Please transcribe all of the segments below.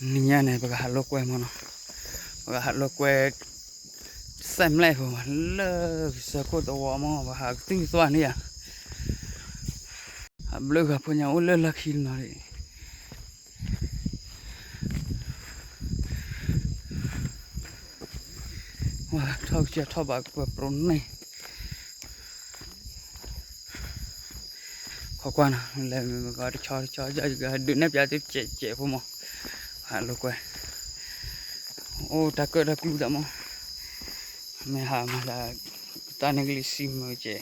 နံၤညါန့ၣ် ပကဟးလိာ်ကွဲမးနီၤ, ပကဟးလိာ်ကွဲ စဲးမျဲၢ်ဖိမး လၢကစၢၢ်ခိၣ်သဝီမး ပဟးကသုၣ်သွါန့ၣ်ယၤ, အဘျုးဂၤဖိညါအိၣ်လၢလီၢ်ခံနီၤ, ထီၣ်ကစၢၢ်ထီၣ်ဘးကွဲးပြိန့ၣ် ခိးကွၢ်နီၤ လဲၤမ့ၢ်ကီးတဆီတဆီ ဒုးနဲၣ်ပၠးသုကဲးကဲးဖိမး, ဟးလိာ်ကွဲ, အိၣ်တၢ်ကၢၣ်တၢ်ကျူသးမး, မ့ၢ်ဟးမၤသး တၢ်န့ၣ်ကလံၤစံမုာ်ကဲး,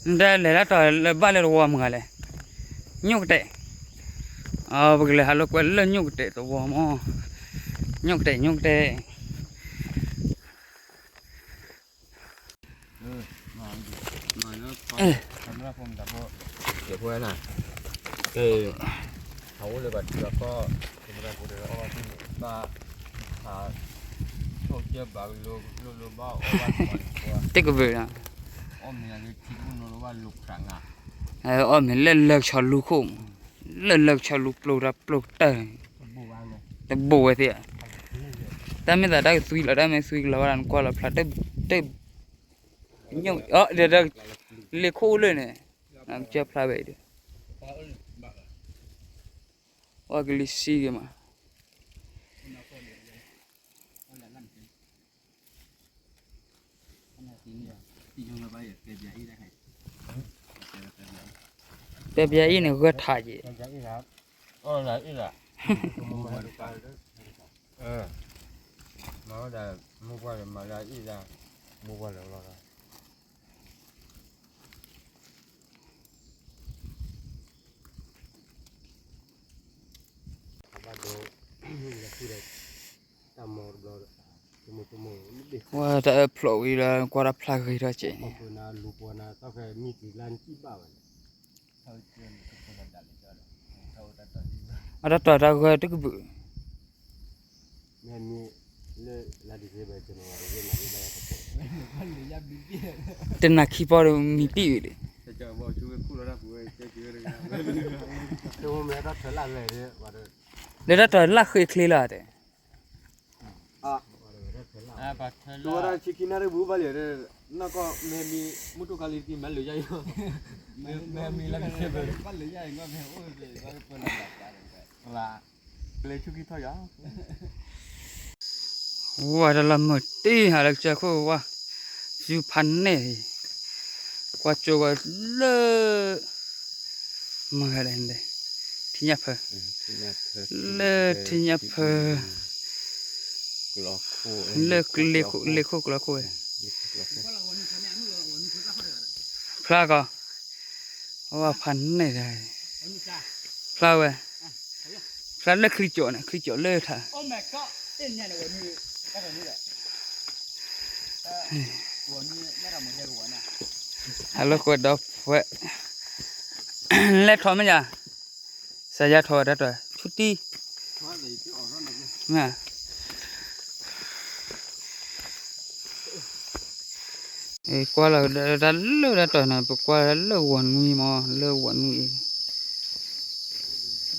နတလဲၤတၢ်တီၤလၢဘၣ်လၢသဝီမုၢ်ဂၤလဲၣ်, ညိၣ်ကတဲာ်, ပကလဲၤဟးလိာ်ကွဲလၢညိၣ်ကတဲာ်သဝီမး, ညိၣ်ကတဲာ် ညိၣ်ကတဲာ် တကဘုးလီၤ, အီၣ်မ့ၤလၢလၢကဆီလူၤခိၣ်, လၢလၢကဆီလူၤပျိတၢ်ပျိကတၢၢ်, တဘိဝဲသ့ၣ်, တၢ်မ့ၢ်သးတၢ်ကသွံလီၤ တၢ်မ့ၢ်သွံကလီၤဘၣ်ဒီး နကွၢ်လီၤဖျါတ လ့ၣ်ခိၣ်အိၣ်လၢန့ၣ်, ကစၢၢ်ဖျါဝဲအံၤဒီး, အီၣ်ကလံၤစံဂ့ၤမး တဲပယၤအံၤန့ၣ် ဂၢၢ်ထးက့ၤ, ဝဲတၢ်အၢၣ်ဖျိးဝံၤလီၤ ကွၢ်တၢ်ဖျါဂ့ၤထီၣ်က့ၤန့ၣ်, အတၢ်တီၤတၢ်ဂၢၢ်တကဘုး, တနၤခံပီဒီးမံၤပံၣ်ဝံၤလံ, လၢတၢ်တီၤလၢဃ့ချ့လီၤတဲ ဝဲတၢ်လီၢ်မုၢ်တံၢ်ဟးလၢကစၢၢ်ခိၣ်ဝါ, ယူဖးနဲၣ်, ကွၢ်ကၠိဝဲလၢ မ့ၢ်ဂၤလဲၣ်, ထံညၣ်ဖၢ, လၢထံညၣ်ဖၢ, လၢလ့ၣ်ခိၣ်ကျီခိၣ်ဝဲ, ဖျါကီး, ဝါဖးနဲၣ်တၢ်, ဖျါဝဲ, ဖျါလၢချံကၠိန့ၣ် ချံကၠိလၢထး အလၢကွဲးဒီးဖဲ လဲၤထီၣ်မ့ၢ်ယၤ, စၤယါထီၣ်ဝဲတၢ်တီၤ ဆူတံၢ်, မ့ၢ် ကွၢ်လၢတၢ်လၢတၢ်တီၤန့ၣ် ပကွၢ်လၢဂီၤနွံမး လၢဂီၤနွံအံ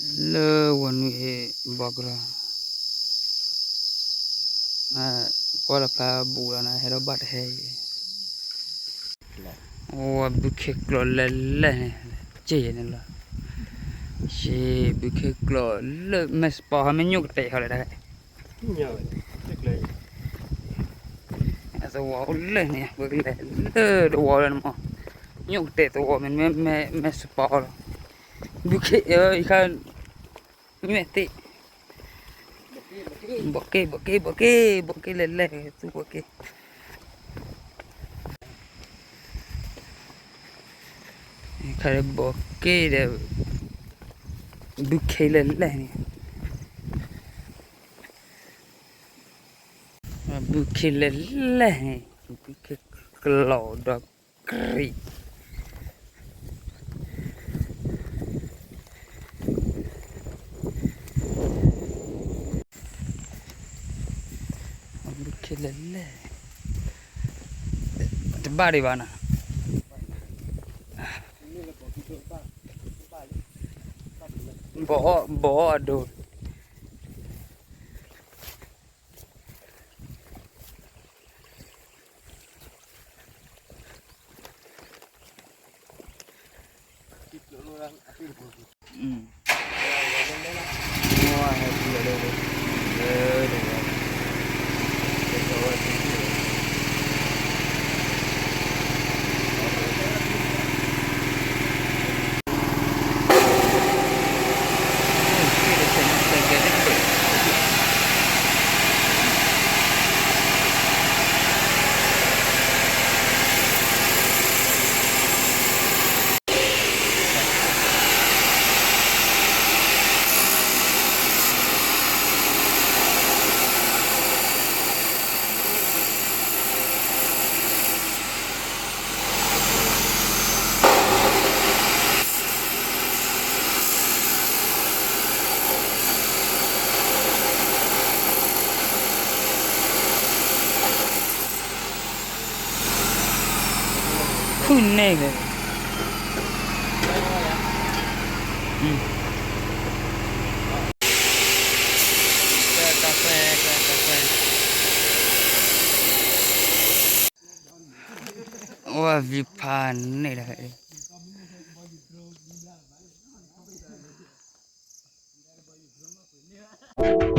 ၤ, လၢဂီၤနွံအံၤ ဘီကရၢ ကွၢ်လၢဖျါဘူးလီၤန့ၣ် ဟဲထီၣ်ဘၣ်တဟဲအံၤ, အိၣ်ဘုခ့ကျိးလဲၣ်လဲၣ်န့ၣ်, က့ၤန့ၣ်လီၤ, ဘုခ့ကျိးလၢမဲာ်စပီဟီ မ့ၢ်ညိၣ်ကတဲာ်ဟီလဲၣ်တၢ် သဝီအိၣ်လၢန့ၣ် ပကလဲၤလၢသဝီလၢန့ၣ်မး, ညိၣ်ကတဲာ်သဝီမ့ၢ်မဲာ်စပီလီၤ, ဘုခ့အံၤခါ, မ့ၢ်သ့ၣ်, ဘီက့ၢ် ဘီက့ၢ် ဘီက့ၢ် ဘီက့ၢ်လဲၣ်လဲၣ် သူဘီက့ၢ်, ခါဘီက့ၢ်ဒီး, ဘုခ့လဲၣ်လဲၣ်န့ၣ် ဘုခ့လဲၣ်လဲၣ်န့ၣ်, ဘုခ့ကျိးဒီးကရံး, ဘုခ့လဲၣ်လဲၣ်, တဘၣ်ဒံးဘၣ်နၤ, ဘီအီၣ် ဘီအီၣ်အဒိ ခုၣ်န့ၢ်ဂ့ၤ ဝဲ view point န့ၣ်ဒီး အ